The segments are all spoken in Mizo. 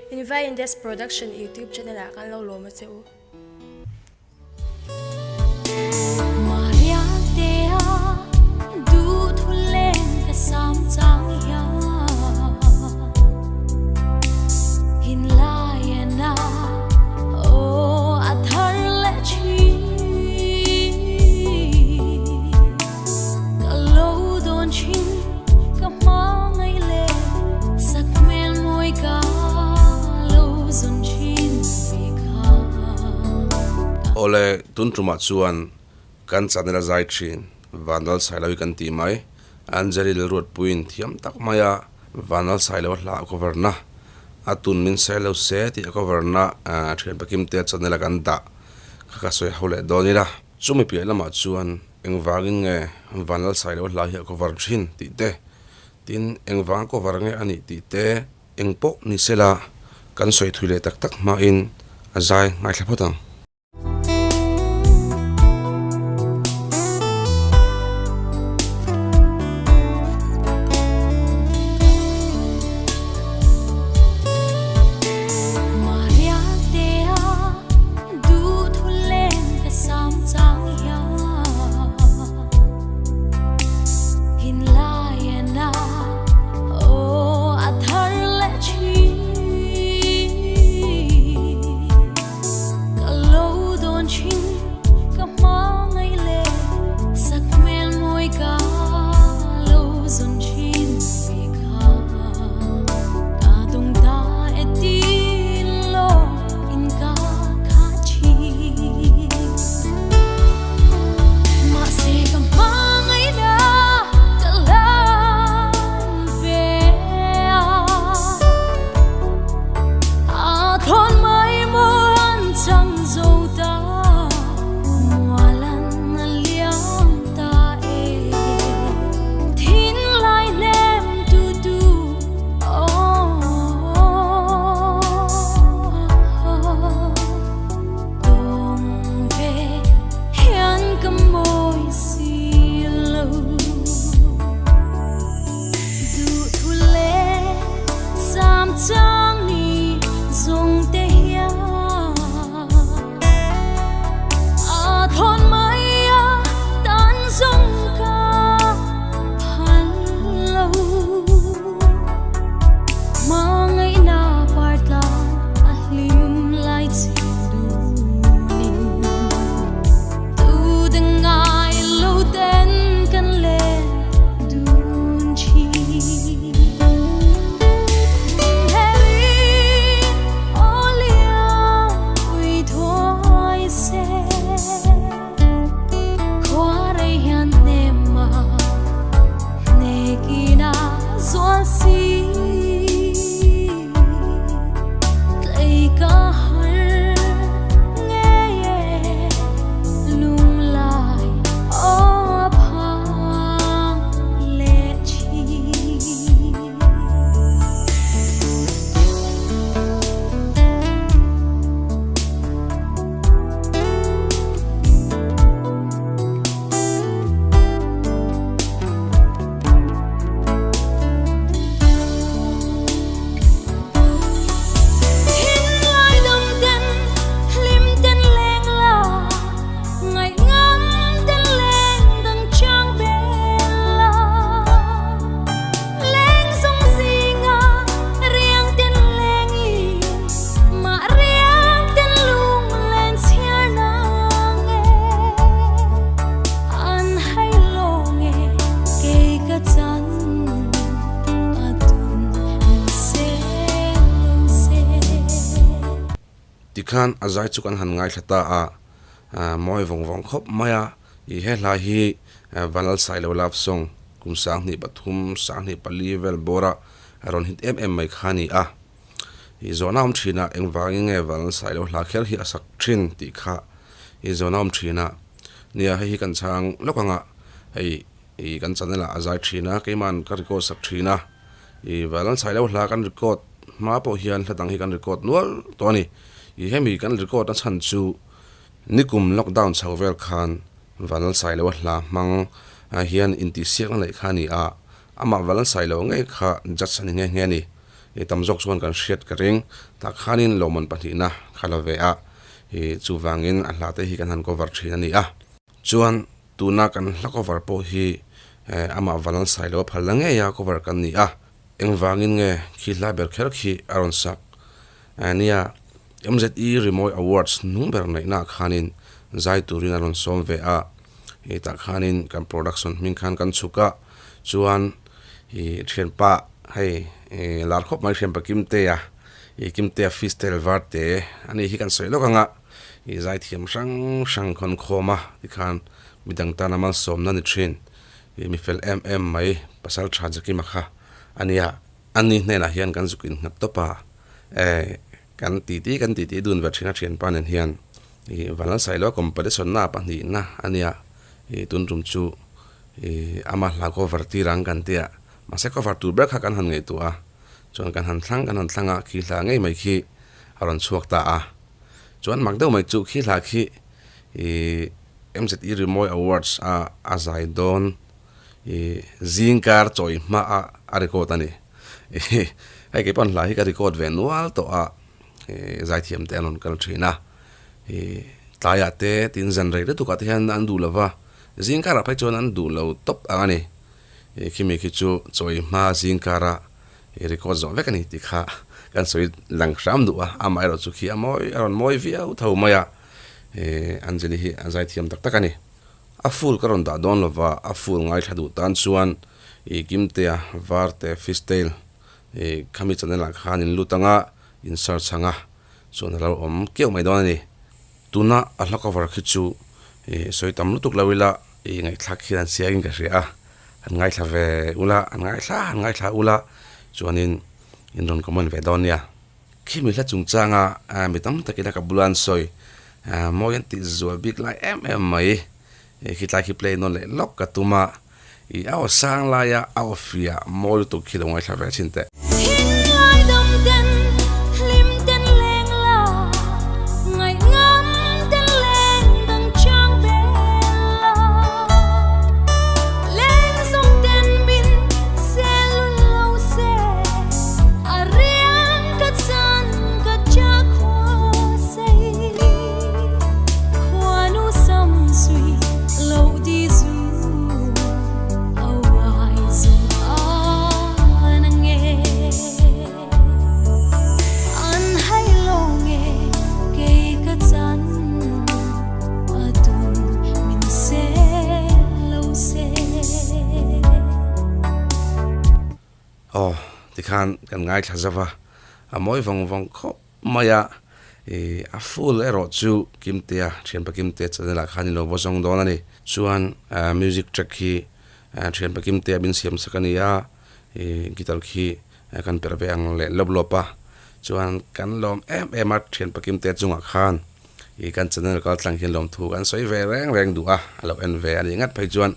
Invai Indes Production YouTube channel ah kan lo lawm a che u. Awle, tun tumah chuan kan channel a zai thin Vanlal Sailovi kan tih mai, Anjali Lalruatpuiin thiam tak maia Vanlal Sailoa hla a cover na, a tun min sailo se tih a cover na thian Pakimtea channel a kan dah kha ka sawi ho leh dawn ila. Chumi piah lamah chuan engvangin nge Vanlalsailo hla hi a cover thin tih te, tin engvanga cover nge a nih tih te, eng pawh ni sela kan sawi thui leh tak tak hmain a zai ngaithla phawt ang. Tikhan a zai chu kan han ngaithla ta a, mawi vawng vawng khawp mai a, i he hla hi Vanlalsailo love song kum 2003, 2004 vel bawra rawn hit em em mai kha a ni a. I zawhna awm thin a, engvangin nge Vanlalsailo hla kher hi a sak thin tih kha i zawhna awm thin a. Nia, hei hi kan chhang lawk ang a, hei i kan channel ah a zai thin a, keima'n ka record sak thin a. I Vanlalsailo hla kan record hma pawh hian hla dang hi kan record nual tawh a ni. I hemi kan record a chhan chu nikum lockdown chho vel khan Vanlalsailo hla hmang hian intihsiakna neih kha a ni a, amah Vanlalsailo ngei kha judge a ni nghe nghe a ni. I tam zawk chuan kan hriat ka ring. Tah khanin lawmman pahnihna kha la ve a, i chuvangin a hla te hi kan han cover thin a ni a. Chuan tuna kan hla cover pawh hi amah Valan Sailo a phal la ngei a cover kan ni a. Engvangin nge khi hla ber kher khi a rawn sak nia MZE Rimawi Awards hnung ber neihna ah khanin zai turin a rawn sawm ve a, tah khanin kan production hming khan kan chhuk a, chuan i thianpa hei lar khawp mai thianpa Kimtea i Kimtea Fistel Varte ani hi kan sawi lawk ang a, i zaithiam hrang hrang khawn khawm a tikhan midang tana malsawmna ni thin i mi fel em em mai pasal tha Jakima kha a nia. Ani hnenah hian kan zuk innghat tawp a, eh kan titi kan titi dun ve thin a thianpa nen hian i Vanlalsailoa competition na pahnihna a nia i tun tum chu i ama hla cover tir ang kan tia mahse cover tur ber kha kan han ngaihtuah a chuan kan han thlang kan han thlang a khi hla ngei mai khi a rawn chhuak ta a chuan mak deuh mai chu khi hla khi i MZE Rimawi Awards a a zai dawn I zingkar chawi hma a a record a ni. Hei kei pawn hla hi ka record ve nual tawh a, i zaithiam te an rawn kal thin a. I tlaiah te tin zan rei lutuk ah te hian an duh lo va, zingkarah phei chuan an duh lo tawp ang a ni. I khimi khi chu chawi hma zingkara i record zawh vek a ni tih kha kan sawi lang hram duh a, amaherawh chu khi a mawi a rawn mawi viau tho mai a. I Anjali hi a zaithiam tak tak a ni. A full ka rawn dah dawn lova, a full ngaithla duh tan chuan i Kimtea Varte Fish Tail i khami channel ah khan in lut anga in search anga chuan a lo awm keuh mai dawn a ni. Tuna a hla cover khi chu i sawi tam lutuk lo ila i ngaihthlak hian an chiangin ka hria a, han ngaithla ve ula, han ngaithla han ngaithla ula chuanin in rawn comment ve dawn nia. Khimi hla chungchanga mi tam takin a ka bula an sawi mawi an tih zual bik lai em em mai. Khi tlai khi play nawn leh lawk ka tum a, i a aw sang laia a aw fiah mawi lutuk khi lo ngaithla ve thin teh. Thinlai dam ten hlim ten leng la, ngaih ngam ten leng dang chang bel la. Leng zawng ten min sel lun lo se, a riang ka chan ka cha khua sei. Khuanu sam zui lo di zu, a uai zawng an a nge. An hai lo nge kei ka chan, a tun min sel lo se. Aw, tikhan kan ngaithla zauh a, a mawi vawng vawng khawp mai a, ih a full erawh chu Kimtea, Thianpa Kimtea channel ah khan i lo va zawng dawn a ni. Chuan music track hi Thianpa Kimtea min siam sak a ni a, ih guitar khi kan perh ve ang leh lawp lawp a, chuan kan lawm em em a Thianpa Kimtea chungah khan ih kan channel kal tlang hian lawmthu kan sawi ve reng reng duh a, a lo en ve a nih ngat phei chuan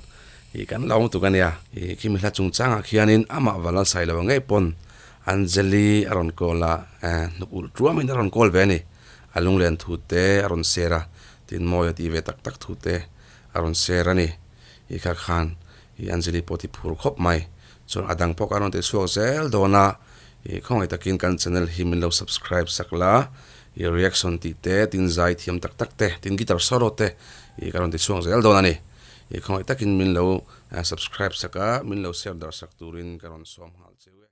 Ih kan lo tuk a nia. Ih khimi hla chungchangah khianin amah vala sai lo ngei pawn Anjali a rawn call a, eh hnuk ulh tuamin a rawn call ve a ni. A lunglen thu te a rawn share a, tin mawi a tih ve tak tak thu te a rawn share a ni. Ih kha khan ih Anjali pawh ti phur khawp mai. Chuan a dang pawh ka rawn ti chhuak zel dawn a, ih khawngaih takin kan channel hi min lo subscribe sak la, ih reaction tih te, tin zai thiam tak tak te, tin guitar solo te ih ka rawn ti chhuak zel dawn a ni. I khawngaih takin min lo subscribe sak a, min lo share dar sak turin ka rawn sawm nghal che u.